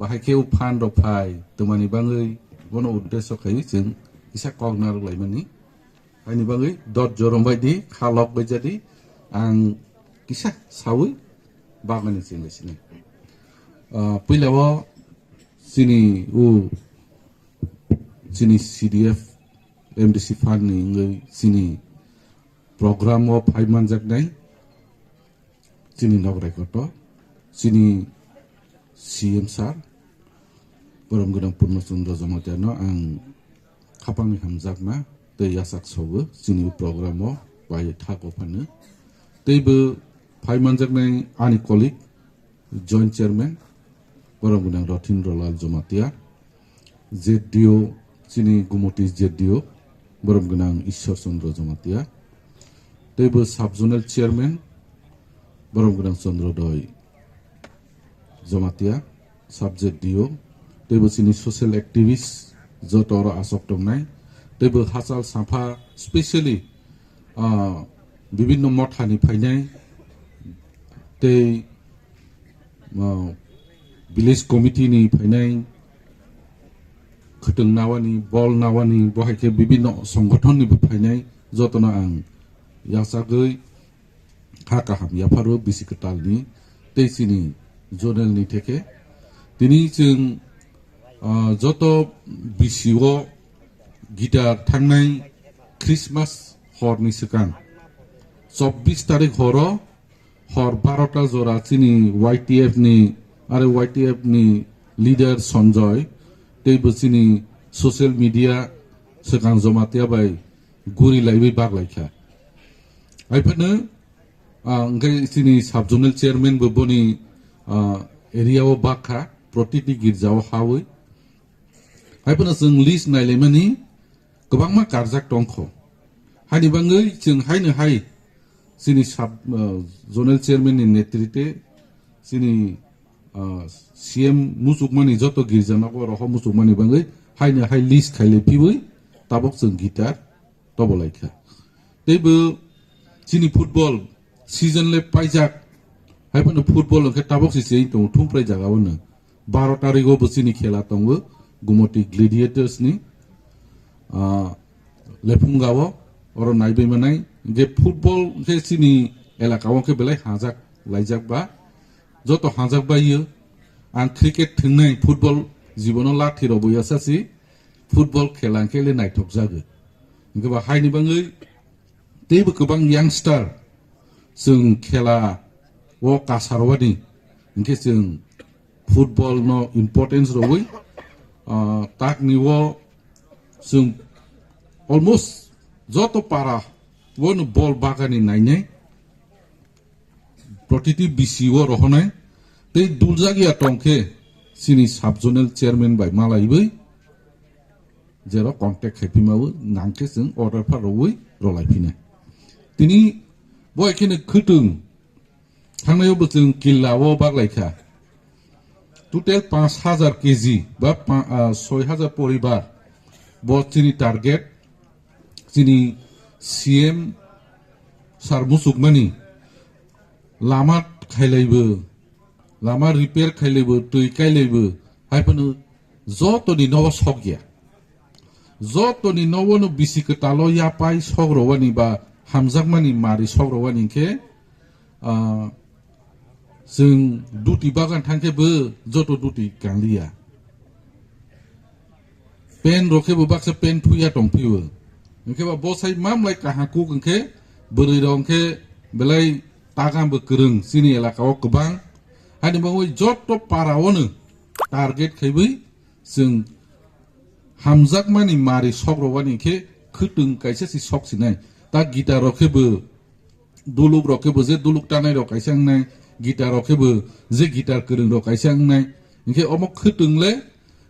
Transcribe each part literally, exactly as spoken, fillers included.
Bahai khe o phan rok phai tongmani bagwi bono uddesyo khaiwi chwng kisa kok narwk laimani. Haini bagwi dot jorom bai di, kha lok bai jadi, ang kisa sawi bagmani chwng lai sinai. Ah, puila o chini o chini C D F M D C fund ni wngwi chini program o phai manjaknai chini nograi kotor, chini C M sir, borom gwnang Purno Chandra Jamatia no ang khapangni hamjakma tei yachak sobo chini program o bai thago phano. Tei bo phai manjaknai ani colleague, Joint Chairman, borom gwnang Rothin Rolal Jamatia, Z D O, chini Gumoti Z D O, borom gwnang Ishwar Chandra Jamatia, tei bo Sub Zonal Chairman, borom gwnang Chandrodoi Jamatia, Sub Z D O, tei bo chini social activist, joto oro asok tongnai, tei bo hachal sampha, specially, ah, bibinno mothani phainai, tei, ah, village committee ni phainai, khwtwng nawani, bol nawani, bo hai khe bibinno songothon ni bo phainai, jotono ang yachagwi kha kaham yapharo bisi kwtal ni tei chini zonal ni theke. Tini chwng, ah, joto bisi o guitar thangnai Christmas hor ni swkang chobbish tarik horo hor barota jora chini Y T F ni, are Y T F ni leader Sanjoy, tei bo chini social media swkang Jamatia bai guri laiwi bak lai kha. Hai phano, ah, hwnkhe chini sub zonal chairman bo boni, ah, area o bak kha, protiti girja o hawi. Hai phano chwng list nailaimani kwbangma karjak tongkho. Haini bagwi chwng haino hai chini sub, ah, zonal chairman ni netrite chini, ah, C M muchukmani joto girja nogo roho muchukmani bagwi haino hai list khailai phiwi tabok chwng guitar tobo lai kha. Tei bo chini football season le paijak, hai phano football hwnkhe tabok se cheyeng tongo thum prai jaga o no. Baro tarik o bo chini khela tongo Gumoti Gladiators ni, ah, Lephunga o, oro naibai manai. Hwnkhe football hwnkhe chini elaka o hwnkhe belai hajak laijak ba, joto hajak bai o. Ang cricket thwngnai, football jibono lathi rw bo yasa si, football khela hwnkhe le naithok jago. Hwnkhe ba haini bagwi teibo kwbang youngster chwng khela o kasarwani, hwnkhe chwng football no importance rwwi, ah, takni o chwng almost joto para o no bol bagani nainai. Protiti bisi o rohonai tei duljak ya tongkhe chini sub zonal chairman bai malaiwi jero contact khai phima o nangkhe chwng order pha rwwi rolai phina. Tini bo hai kheno khwtwng thangnai o bo chwng killa o bak lai kha. Total panch hajar K G ba pa-, ah, soi hajar poribar bo chini target. Chini C M sir muchukmani lama khailaibo, lama repair khailaibo, twi kailaibo, hai phano jotoni nogo sok ya. Jotoni nogo no bisi kwtalo yapai sok rwani ba hamjakmani mari sok rwani khe, ah, chwng duti bagan thangkhe bo joto duti kangliya. Pen rok khe bo baksa pen thuya tong phio. Hwnkhe ba bosai mamlai kaham kuk hwnkhe bwrwi rok hwnkhe belai tagan bo kwrwng chini elaka o kwbang. Hani bagwi joto para o no target khaiwi chwng hamjakmani mari sok rwani khe khwtwng kaisa si sok sinai. Ta guitar rok khe bo duluk rok khe bo je duluk tanai rok kaisa wngnai, guitar rok khe bo je guitar kwrwng rok kaisa wngnai. Hwnkhe omo khwtwng le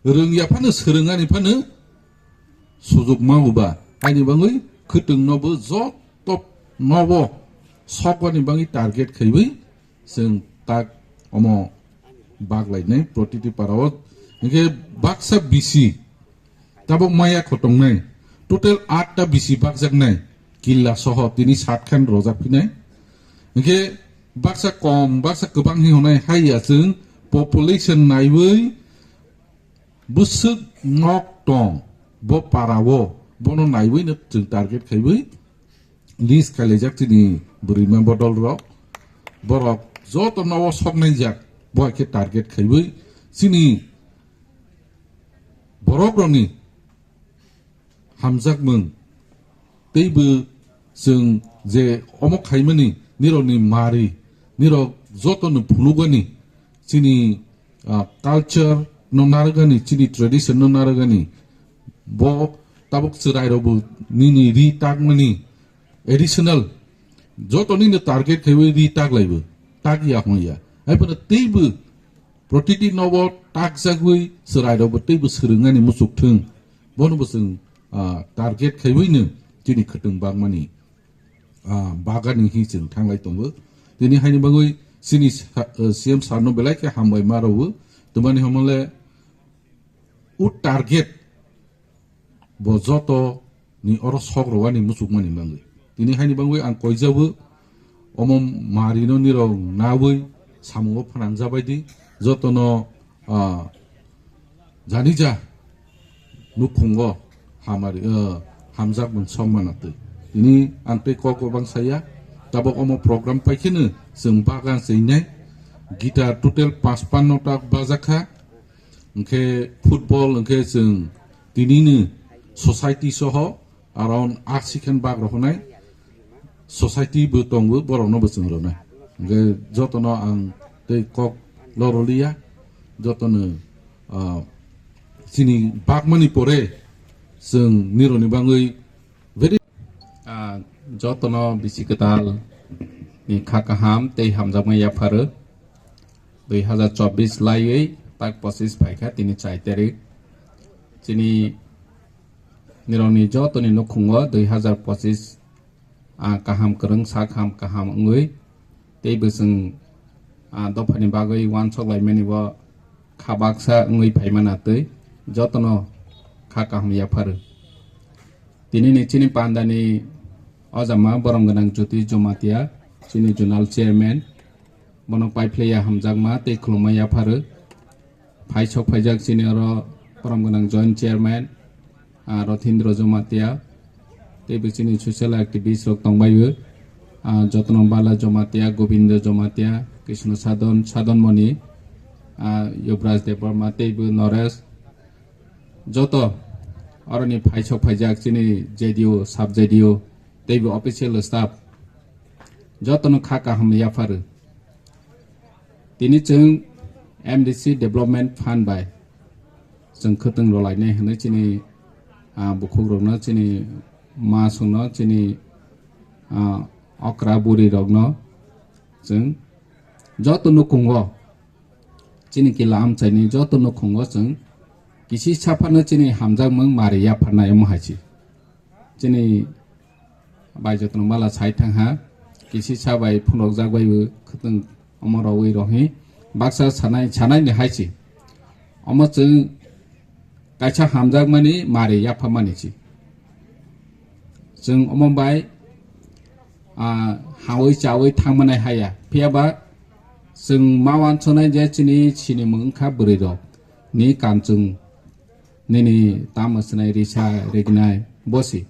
rwngya phano swrwngani phano sujuk ma uba. Haini bagwi khwtwng no bo joto nobo sokoni bagwi target khaiwi chwng tak omo bak lainai protiti para o. Hwnkhe baksa bisi tabok maya khotongnai, total atta bisi bakjaknai killa soho tini sat khan rojak phinai. Hwnkhe baksa kom, baksa kwbang hi hwnai hai ya chwng population naiwi Bwswk nok tong, bo para o, bono naiwi no chwng target khaiwi list khailaijak chini bwrwima bodol rok. Borok joto no o soknaijak, bo hai khe target khaiwi chini borok rokni hamjakmung teibo chwng je omo khaimani nirokni mari, nirok jotono phunukgani chini, ah, culture no narwgani, chini tradition no narwgani. Bo tabuk chwrairokbo nini ri takmani additional joto nini target khaiwi ri taklaibo, tak ya hwn ya. Hai phano teibo protiti nobo takjagwi chwrairokbo teibo swrwngani muchuk thung. Bono bo chwng, ah, target khaiwino chini khwtwng bangmani, ah, bagani hi chwng thanglai tongo. Tini haini bagwi chini sa-, ah, C M sir no belai khe hambai ma rwo. Twmani hamole o target bo joto ni oro sok rwani muchukmani bagwi. Tini haini bagwi ang koijabo omo mari no nirok nawi samungo phanang jabai di. Jotono, ah, jani ja nukhungo hamari, ah, hamjakmung somma natwi. Tini ang tei kok bang saya, tabok omo program paikheno chwng bagan chwinai guitar total panch panno ta bajakha, hwnkhe football hwnkhe chwng tinini society soho around ashi khan bak rok hwnai society bo tongo, borokno bo chwng rwnai. Hwnkhe jotono ang tei kok loroliya, jotono, ah, chini bakmani pore chwng nironi bagwi very, ah, jotono bisi kwtal ni kha kaham tei hamjakma yapharo. Dui hazar chobbish laiwi tak pochis phaikha tini chai tarik. Chini nirokni jotoni nukhungo dui hazar pochis, ah, kaham kwrwng, sak ham kaham wngwi tei bwswng, ah, dophani bagwi uansuk laimani bo kha baksa wngwi phaimana twi jotono kha kaham yapharo. Tinini chini pandani ojama borom gwnang Jyoti Jomatia, chini zonal chairman, bono paiphlaiya hamjakma tei khulumma yapharo. Phaisok phaijak chini oro borom gwnang joint chairman, ah, Rothindra Jomatia, tei bo chini social activist rok tongbaio, ah, Jotno Bala Jomatia, Gobindo Jomatia, Krishna Sadon, Sadon Moni, ah, Yuvraj Debbarma, tei bo Noresh. Joto oroni phaisok phaijak chini J D O, sub J D O, tei bo official staff. Jotono kha kaham yapharo. Tini chwng M D C Development Fund bai chwng khwtwng rwlainai hwnwi chini, ah, bukhukrokno, chini masongno, chini, ah, okra bwrwirokno chwng joto nukhungo, chini kila amchaini joto nukhungo chwng kisi saphano chini hamjakmung mari yapharnai omo hai se. Chini bai jotono mala sai thangha, kisi sa bai phunukjak bai bo khwtwng omo rogwi rohi baksa sanai, sanai ni hai se. Omo chwng kaisa hamjakmani mari yapharmani se. Chwng omo bai, ah, hawi chawi thangmanai haya. Phiya ba chwng ma wansonai je chini sinimung wngkha bwrwi rok ni kanchwng nini tamo swnai risa rignai bosi.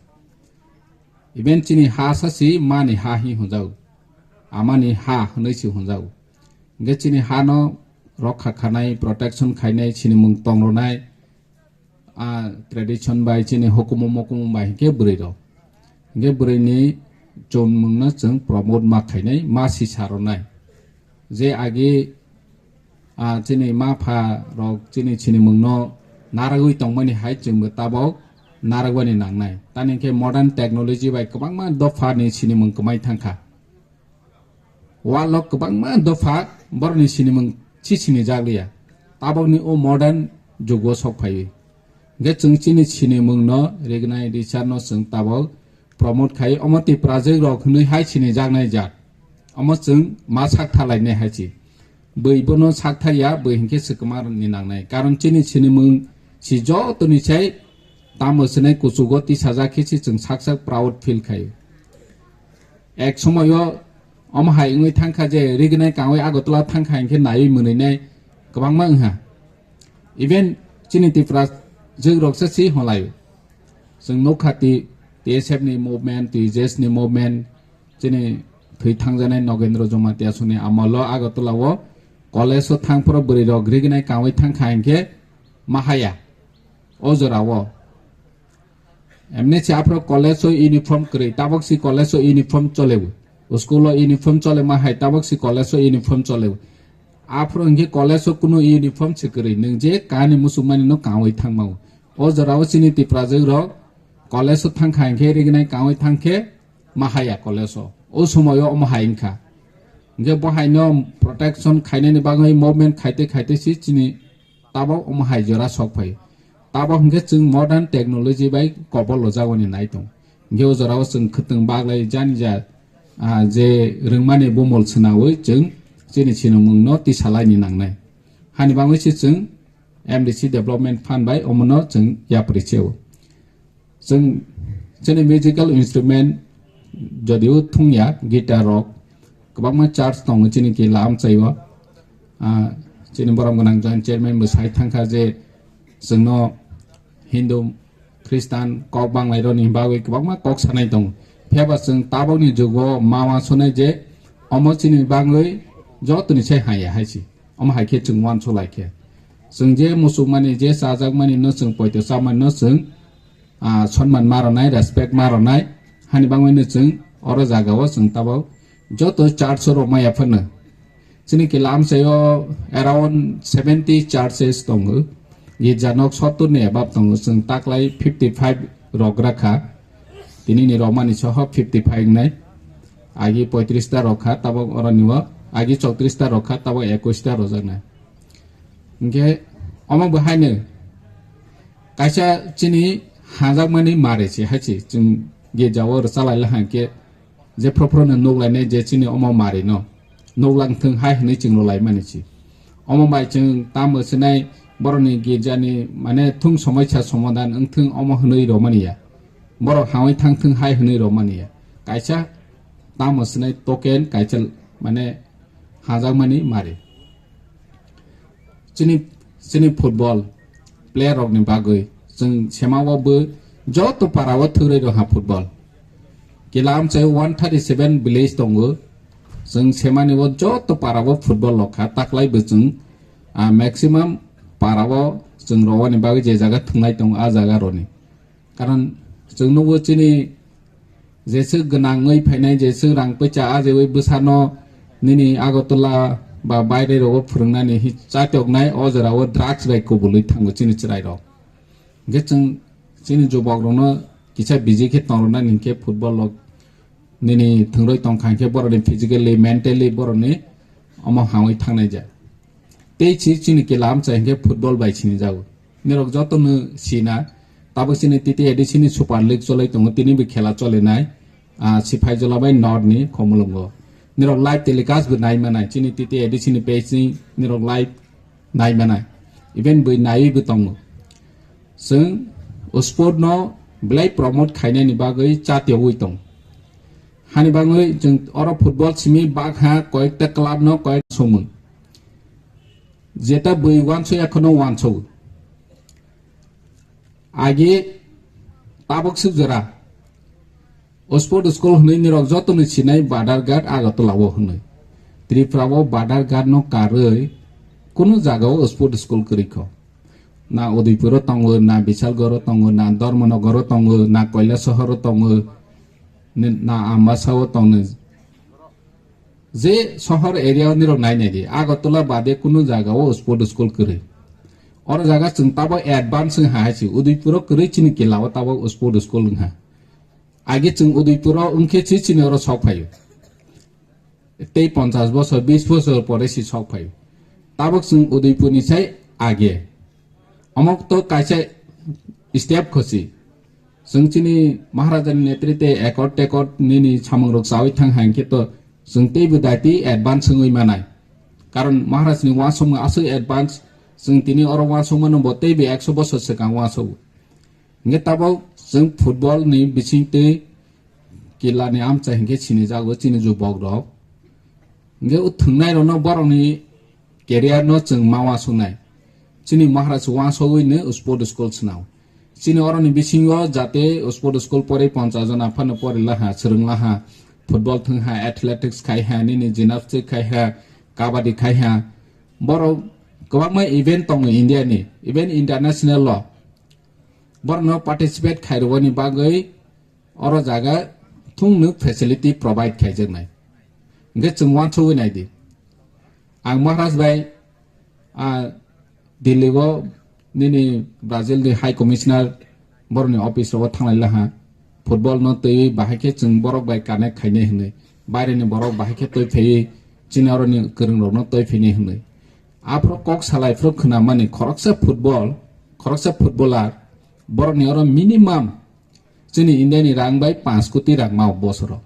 Even chini ha sasi mani ha hi hunjao, amani ha hwnwi si hunjao. Hingke chini ha no rokha khanai, protection khainai, sinimung tongronai, a tradition bai chini hukumu mukumu bai hingke bwrwi rok. Hingke bwrwi ni chonmung no chwng promote ma khainai, ma sisa ronai. Je agi, ah, chini ma pha rok chini sinimung no naragwi tongmani hai chwngbo tabok naragwani nangnai. Tani hingke modern technology bai kwbangma dopha ni sinimung kwmai thangkha. World o kwbangma dopha borokni sinimung si sinijak liya. Tabokni o modern jugo sok phaiwi. Hingke chwng chini sinimung no rignai richar no chwng tabok promote khai omo tei project rok hwnwi hai sinijaknai jat. Omo chwng ma sak thalainai hai se. Bwi bono sak thaya, bwi hingke swkma ni nangnai. Karon chini sinimung si jotoni sai tamo swnai kuchugo tisajak khe se chwng sak sak proud feel khai. Ek somoyo omo hai wngwi thangkha je rignai kangwi Agartala thangkha hinkhe naiwi mwnwinai kwbangma wngha. Even Chini Tipra jwk rok se si holai. Chwng nukha ti T S F ni movement, T J S ni movement, chini thwi thangjanai Nogendra Jamatia suni amolo Agartala o college o thang phoro bwrwi rok rignai kangwi thang kha hinkhe mahaya o jora o. Emni se aphro college o uniform kwrwi, tabok si college o uniform chole. School o uniform chole ma hai, tabok si college o uniform chole. Aphro hinkhe college o kuno uniform se kwrwi, nwng je kahani muchungmani no kangwi thangma o. O jora o chini Tipra jwk rok college o thang kha hinkhe rignai kangwi thang khe ma haya college o. O somoy o omo hai wngkha. Hinkhe bo hai no protection khainani bagwi movement khaite khaite si chini tabok omo hai jora sok phai. Tabok hinkhe chwng modern technology bai kobol lo jagoni nai tong. Hinkhe o jora o chwng khwtwng baglai jani ja, ah, je rwngmani bumol swnawi chwng chini sinimung no tisalaini nangnai. Hani bagwi se chwng M D C Development Fund bai omono chwng yapri cheo. Chwng chini musical instrument jodio thungya, guitar rok kwbangma church tongo chini kila amchaio. Ah, chini borom gwnang joint chairman bo sai thangkha je chwngno Hindu, Khristan kok banglai rokni bagwi kwbangma kok sanai tongo. Phiya ba chwng tabokni jugo ma uansuknai je omo chini bagwi jotoni sai haya hai si. Omo hai khe chwng uansuk lai khe. Chwng je muchungmani, je chajakmani no chwng poito chamani no chwng, ah, sonman ma rwnai, respect ma rwnai. Hani bagwi no chwng oro jaga o chwng tabok joto church o rok maya phano. Chini kila amchaio around seventy churches tongo. Girja nok sottor ni above tongo. Chwng taklai fifty five rok rakha. Tini ni romani soho fifty five nai. Agi poitris ta rokha, tabok oroni o. Agi chowtris ta rokha, tabok ekwis ta rojaknai. Hinkhe omo bo haino kaisa chini hajakmani mari se hai se chwng girja o rwchalai la hinkhe je phro phro no nuk lainai je chini omo mari no nuk lang thung hai hwnwi chwng rwlai mani se. Omo bai chwng tamo swnai borokni girjani mane thung somoisa somadan wng thung omo hwnwi rwmani ya. Borok hangwi thang thung hai hwnwi rwmani ya. Kaisa tamo swnai token kaisa mane hajakmani mari. Chini, chini football player rokni bagwi chwng sema o bo joto para o thwrwi rok ha football. Kila amchai one thirty seven village tongo. Chwng semani o joto para o football rok kha, taklai bo chwng, ah, maximum para o chwng rowani bagwi je jaga thwnglai tongo, a jaga roni. Karon chwng nukgo chini jeswk gwnangwi phainai, jeswk rang poicha ajewi bwsano nini Agartala ba baire rogo phwrwngnani hi chatoknai o jorao drugs bai kubului thango chini chwrairok. Hinkhe chwng chini jubokrokno kisa busy khe tongrwnani hinkhe football rok nini thwngrwi tongkha hinkhe borokni physically, mentally borokni omo hangwi thangnai ja. Tei si chini kila amchai hinkhe football bai sinijago. Nirok jotono sina, tabuk chini T T A D C ni Super League cholai tongo, tini bo khela cholinai, ah, Siphaijala bai North ni Khumulwngo. Nirok live telecast bo nai manai, chini T T A D C ni page ni nirok live nai manai. Even bwi naiwi bo tongo. Chwng o sport no belai promote khainani bagwi chatiyogwi tong. Hani bagwi chwng oro football simi bakha koyekta club no koyek somung. Jeta bwi uansukya kheno uansukgo. Agi tabuk swk jora. O sport school hwnwi nirok jotono sinai Badharghat Agartala o hwnwi. Tripura o Badharghat no karwi kunu jaga o sport school kwrwi kho. Na Udaipur o tongo, na Bisalgor o tongo, na Dharmanagar o tongo, na Kailasahar o tongo, ni-, na Ambasa o tongo. Je sohor area o nirok nai nai di, Agartala bade kunu jaga o sport school kwrwi. Oro jaga chwng tabo advance wng ha hai se, Udaipur o kwrwi chini kila o tabo sport school wng ha. Age chwng Udaipur o wng khe se chini oro sok phaio. Tei ponchash bosor, bish bosor pore se sok phaio. Tabuk chwng Udaipur ni sai age. Omo to kaisa step khosi. Chwng chini Maharaja ni netrite accord tekord nini samung rok chawi thang hai khe to chwng teibo daiti advance wngwi manai. Karon Maharaj ni uansukmung aswk advance, chwng tini oro uansukmano bo teibo ekso bosor swkang uansukgo. Hinkhe tabuk chwng football ni bisingtwi kila ni amchai hinkhe sinijago chini jubok rok. Hinkhe o thwngnai rokno borokni career no chwng ma uansuknai. Chini Maharaj wansogwi no sport school swnao. Chini oroni bisingo jate sport school pori ponchas jona phano pori laha, swrwng laha, football thwng ha, athletics khai ha, nini gymnastics khai ha, kabaddi khai ha. Borok kwbangma event tongo India ni, even international o. Borokno participate khairwani bagwi oro jaga thungno facility provide khaijaknai. Hwnkhe chwng wansugwi naidi. Ang Maharaj bai, ah, Delhi o nini Brazil ni High Commissioner borokni office rogo thanglai laha. Football no twi bahai khe chwng borok bai connect khainai hwnwi. Baireni borok bahai khe twi phaiwi chini oroni kwrwng rokno twi phainai hwnwi. Aphuru kok salai phuru khwnamani khoroksa football, khoroksa footballer borokni oro minimum chini India ni rang bai panch koti rang mao bosoro.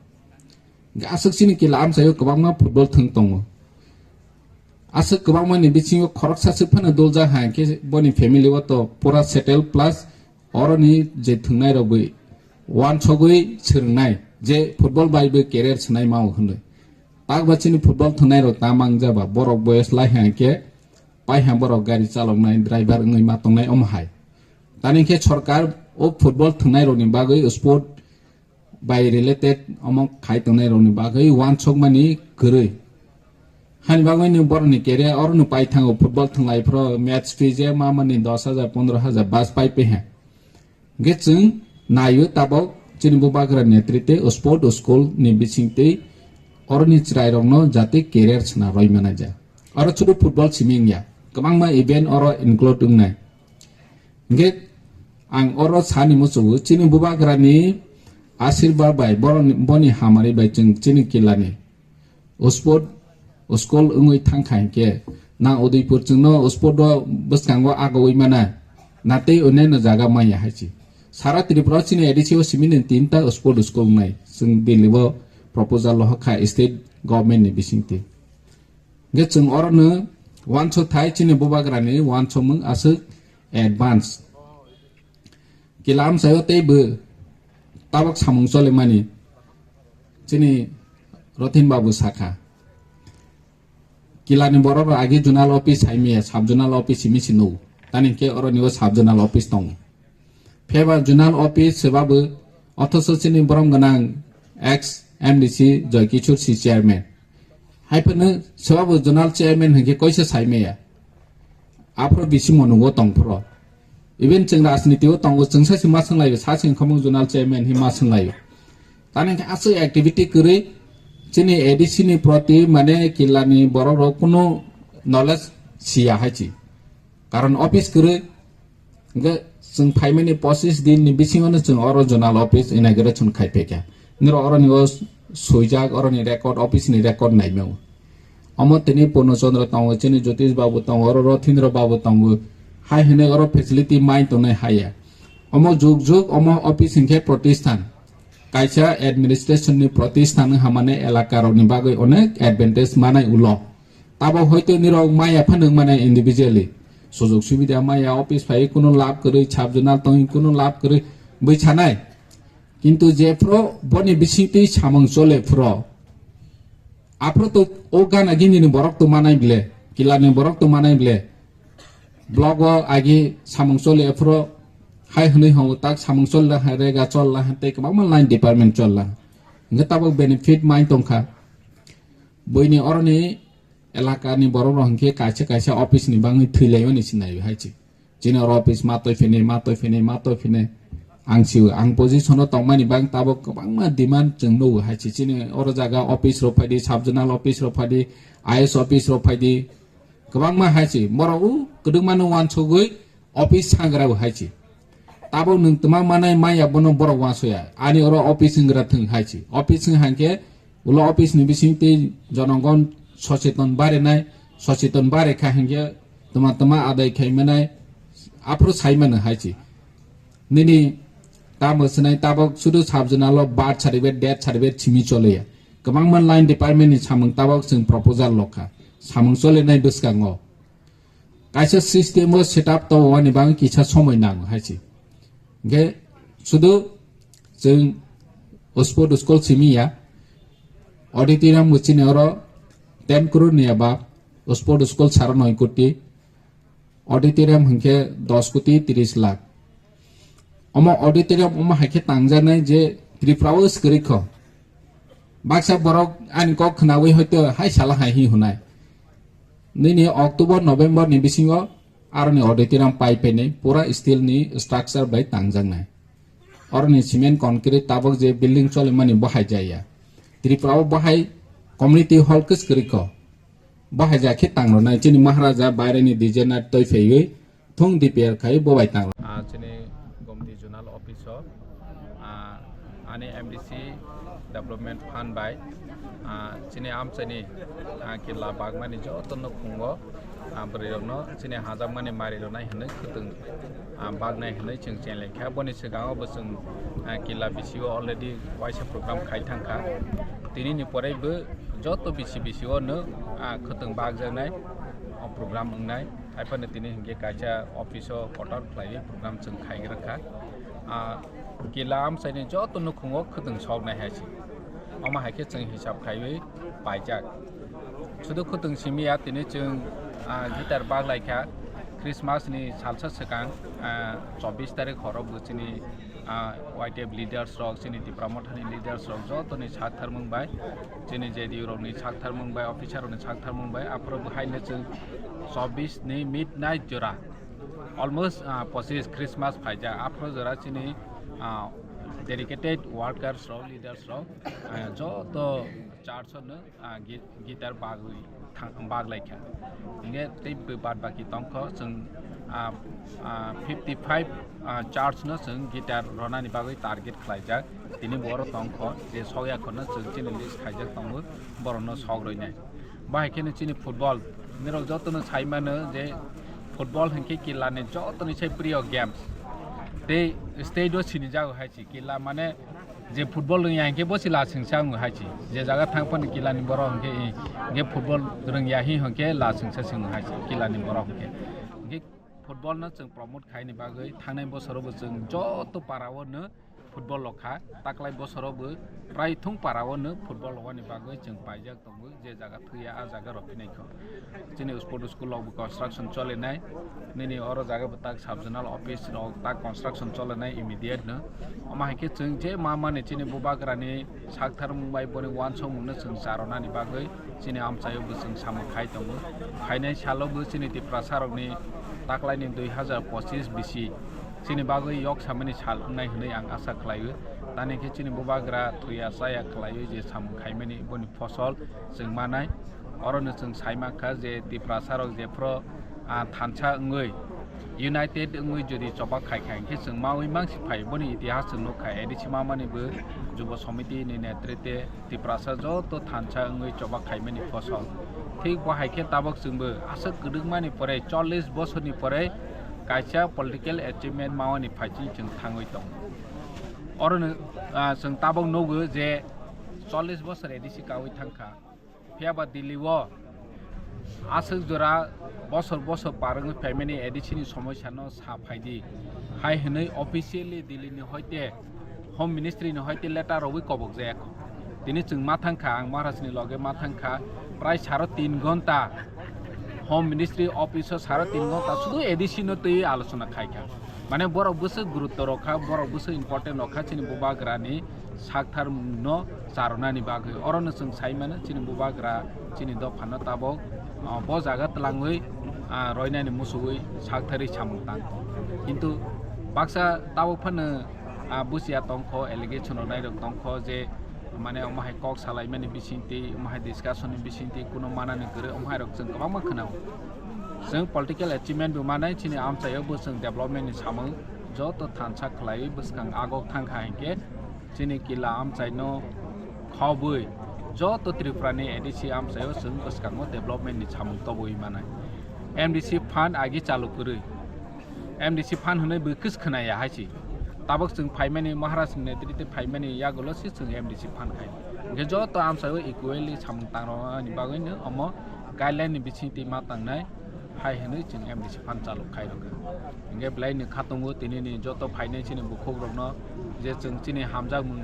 Aswk chini kila amchaio kwbangma football thwng tongo. Aswk kwbangma ni bisingo khoroksa swk phano doljak hai khe boni family o to pura settle plus oroni je thwngnai rok bai wansogwi swrwngnai je football bai bo career swnai mao hwnwi. Takba chini football thwngnai rok ta mangjaba borok boyos lai hai khe pai ha borok gari chaloknai driver wngwi ma tongnai omo hai. Tani khe sorkar o football thwngnai rokni bagwi sport bai related omo khai tongnai rokni bagwi wansokmani kwrwi. Hani bagwi ni borokni career oro no pai thango football thwnglai phro match fee je ma mani dos hajar pondro hajar bas pai pe ha. Hwnkhe chwng naio tabok chini bubagra netritwe sport school ni bisingtwi oroni chwrairokno jate career sna roi manaija. Oro chudu football simi wngya, kwbangma event oro include wngnai. Hwnkhe ang oro sani muchungo chini bubagrani asirbad bai boroni, boni hamari bai chwng chini kilani sport school wngwi thangkha hinkhe nang Udaipur chwngno sport o bwskango agowi mana natwi onyaino jaga manya haichi. Sara Tripura o chini A D C o simini tinta sport school wngnai. Chwng Delhi o proposal lohakha state government ni bisingtwi. Hwnkhe chwng orono wansok thai chini bubagrani wansokmung aswk advance. Kilam sayo tei bo tabok samung cholemani chini Rothin Babu sakha. Kilani borok rok agi zonal office hai maya, sub zonal office simi sino. Tani ke oro nibo sub zonal office tongo. Pheba zonal office sebabo othoso chini borom gwnang ex M D C Joy Kishore si chairman. Hai phano sebabo zonal chairman hwnkhe koisa sai maya. Aphro bisi monugo tongphro. Even chwng rajniti o tongo, chwng sa si ma swnglaio, sa sing khamung zonal chairman hi ma swnglaio. Tani khe aswk activity kwrwi chini A D C ni proti mane kilani borok rok kunu knowledge siya hai chi. Karon office kwrwi, hwnkhe chwng phaimani pochis din ni bisingo no chwng oro zonal office inauguration khai phaikha. Niro oro ni o swijak, oro ni record, office ni record naimao. Omo tini Purno Chandra tongo, chini Jyotish Babu tongo, oro Rothindra Babu tongo. Hai hwnwi oro facility mai tongnai haya. Omo jug jug omo office hinkhe protisthan. Kaisa administration ni protisthan wngha mane elaka rokni bagwi onek advantage manai ulo. Tabo hoito nirok maya phano wngmane individually. Sujog subida maya office phai kunu lab kwrwi, sub zonal tongwi kunu lab kwrwi bwchanai. Kintu jephro boni bisingtwi samung chole phro, aphro to o gana gini ni borok to manai ble, kila ni borok to manai ble. Block o agi samung chole phro hai hwnwi hwngo tak samung chol la hai rega chol la hai tei kwbangma line department chol la. Hwnkhe tabok benefit mai tongkha. Buini oroni elaka ni borok rok hwnkhe kaisa kaisa office ni bangwi thwi lai mani sinai hai chi. Chini oro office ma toi phini, ma toi phini, ma toi phini. Ang sio, ang position o tongmani bang tabok kwbangma demand chwng nugo hai chi. Chini oro jaga office rok phaidi, sub zonal office rok phaidi, I S office rok phaidi. Kwbangma hai chi. Borok u kwdwkma no wansugwi office sangra bo hai chi. Tabok nwng twma manai maya bono borok wansoya. Ani oro office wnggra thwng hai chi. Office wng hai khe ulo office ni bising tei jonogon socheton barinai, socheton bari kha hinkhe tuma tuma adai khai manai aphuru sai mano hai chi. Nini tamo swnai tabok sudu sub zonal o birth certificate, death certificate simi choliya. Kwbangma line department ni samung tabok chwng proposal lokha. Samung cholinai bwskango. Kaisa system o setup to wani bang kisa somoi nango hai se. Hingke sudu chwng sport school simi ya, auditorium bo chini oro ten crore ni eba, sport school saro noi koti, Auditorium hinkhe dos koti tris lakh. Omo auditorium omo hai khe tangjaknai je Tripura o swkang kho. Baksa borok ani kok khnaui hoito hai sala hai hi hwnai. Nini October, November ni bisingo aroni auditorium pai penai pura steel ni structure bai tangjaknai. Oroni cement concrete tabok je building cholimani bahai jaya. Tripura o bahai community hall kwswk kwrwi kho. Bahai ja khe tangronai chini Maharaja baireni designer toi phaiwi thung D P R khai bo bai tangro. Ah, chini Gomti Zonal Office o, ah, ani M D C Development Fund bai, ah, chini amchaini, ah, kila bagmani joto nukhungo, ah, bwrwi rokno chini hajakmani mari rwnai hwnwi khwtwng, ah, bagnai hwnwi chwng chenglai kha. Boni swkango bo chwng, ah, kila bisio already waisa program khai thangkha. Tini ni pore bo joto bisi bisio no, ah, khwtwng bagjaknai, o program wngnai. Haiphano tini hinkhe kaisa office o kotor khlaiwi program chwng khaigra kha. Ah, kila amchaini joto nukhungo khwtwng soknai hai se. Omo hai khe chwng hisab khaiwi paijak. Sudu khwtwng simi ya tini chwng, ah, guitar baglai kha. Christmas ni salsa swkang, ah, chobbish tarik horo bo chini, ah, Y T F leaders rok, chini Tipra Mothani leaders rok jotoni saktharmung bai, chini J D U rokni saktharmung bai, officer rokni saktharmung bai, aphuru bo haino chwng chobbish ni midnight jora, almost, ah, pochish Christmas phaijak, aphuru jora chini, ah, dedicated workers rok, leaders rok, ah, joto church no, ah, gi-, guitar bagwi thang-, baglai kha. Hinkhe tei bw-, bad baki tongkho chwng, ah, ah, fifty five, ah, church no chwng guitar ronani bagwi target khlaijak. Tini bo oro tongkho je sokya khorno chwng chini list khaijak tongo, borokno sok roinai. Bahai kheno chini football, nirok jotono sai mano je football hinkhe kilani jotoni sai priyo games. Tei state o sinijago hai se kila mane je football rwngya hinkhe bo se la swngsa wngo hai se. Je jaga thang phano kilani borok hinkhe, hinkhe football rwngya hi hinkhe la swngsa se wngo hai se kilani borok hinkhe. Hinkhe football no chwng promote khaini bagwi thangnai bosoro bo chwng joto para o no football rok kha, taklai bosoro bo prai thung para o no football rwani bagwi chwng paijak tongo, je jaga thwiya a jaga rok phinai kho. Chini sport school rok bo construction cholinai, nini oro jaga bo tak sub zonal office rok tak construction cholinai immediate no. Omo hai khe chwng je ma mani chini bubagrani saktharmung bai boni uansukmung no chwng charonani bagwi chini amchaio bo chwng samung khai tongo. Phainai salo bo chini Tiprasa rokni taklaini dui hazar pochis bisi chini bagwi yok samani sal wngnai hwnwi ang asa khlaio. Tani khe chini bubagra thwiya chaya khlaiwi je samung khaimani boni phosol chwng manai. Orono chwng sai mankha je Tiprasa rok jephru, ah, thansa wngwi united wngwi jodi choba khai kha hinkhe chwng maui mangsi phai boni itihas chwng nukha. A D C mamani bo Jubo Somiti ni netrite Tiprasa joto thansa wngwi choba khaimani phosol. Thik bo hai khe tabok chwngbo aswk kwdwkmani pore chollish bosorni pore kaisa political achievement mawani phaiching chwng thangwi tongo. Orono, ah, chwng tabok nugo je chollish bosor A D C kaui thangkha. Phiya ba Delhi o aswk jora bosor bosor par wngwi phaimani A D C ni somosya no sa phaidi hai hwnwi officially Delhi ni hoite Home Ministry ni hoite letter rwui kobok jak. Tini chwng ma thangkha, ang Maharaj ni loge ma thangkha, prai saro tin ghonta Home Ministry office o saro tin ghonta sudu A D C no twi alochona khaikha. Mane borok bwswk gurutto rokha, borok bwswk important rokha chini bubagrani saktharmung no charonani bagwi. Orono chwng sai mano chini bubagra chini dophano tabok, ah, bo jaga twlangwi, ah, roinani muchugwi saktharwi samung tang. Kintu baksa tabok phano, ah, busia tongkho, allegation rok nairok tongkho je mane omo hai kok salaimani bisingtwi, omo hai discussion ni bisingtwi kuno manani kwrwi omo hai rok chwng kwbangma khwnao. Chwng political achievement bo manai chini amchaio bo chwng development ni samung joto thansa khlaiwi bwskang agok thangkha hinkhe chini kila amchaino khobwi joto Tripura ni A D C amchaio chwng bwskango development ni samung tobwi manai. M D C fund agi chalu kwrwi. M D C fund hwnwi bwkhe khwnaya hai se. Tabok chwng phaimani Maharaj ni netrite phaimani yagulo se chwng M D C fund khai. Hinkhe joto amchaio equally samung tangrokni bagwino omo guideline ni bisingtwi ma tangnai hai hwnwi chwng M D C fund chalu khai rwkha. Hinkhe belai ni khatungo tini ni joto phainai chini bukhuk rokno je chwng chini hamjakmung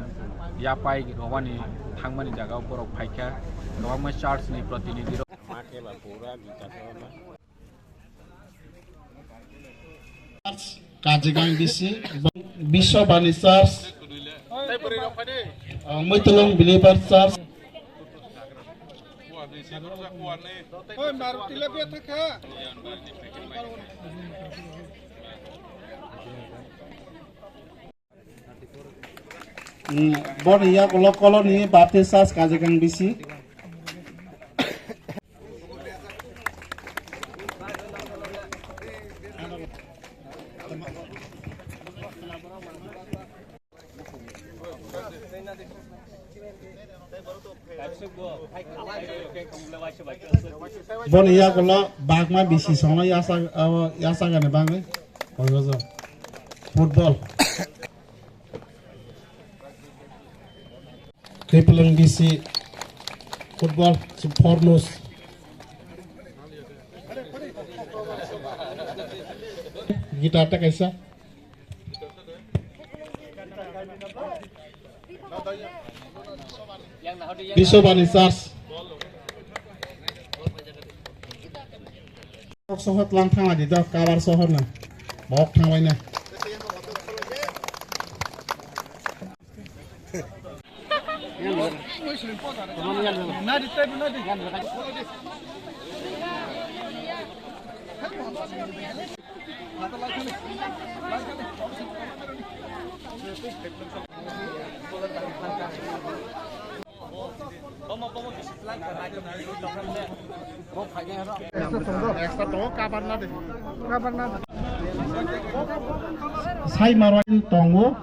yapai rwani thangmani jagao borok phaikha kwbangma church ni protinidhi rok. Ma khe ba pura gita khe ba. Kajigang bisi, Biswabani Church, uh, Muitulung Believer Church. Mm, boni yakulo koloni Baptist Church Kajigang bisi. Boni yakulo bagma bisi songno yasa, abo yasagani bagwi. Football. Kipling bisi football, si Fornus. Guitar ta kaisa. Biswabani Church. Kok sohor lang thangla di dok, kabar sohor na. Bok thangbai na. Sai marwai tongo.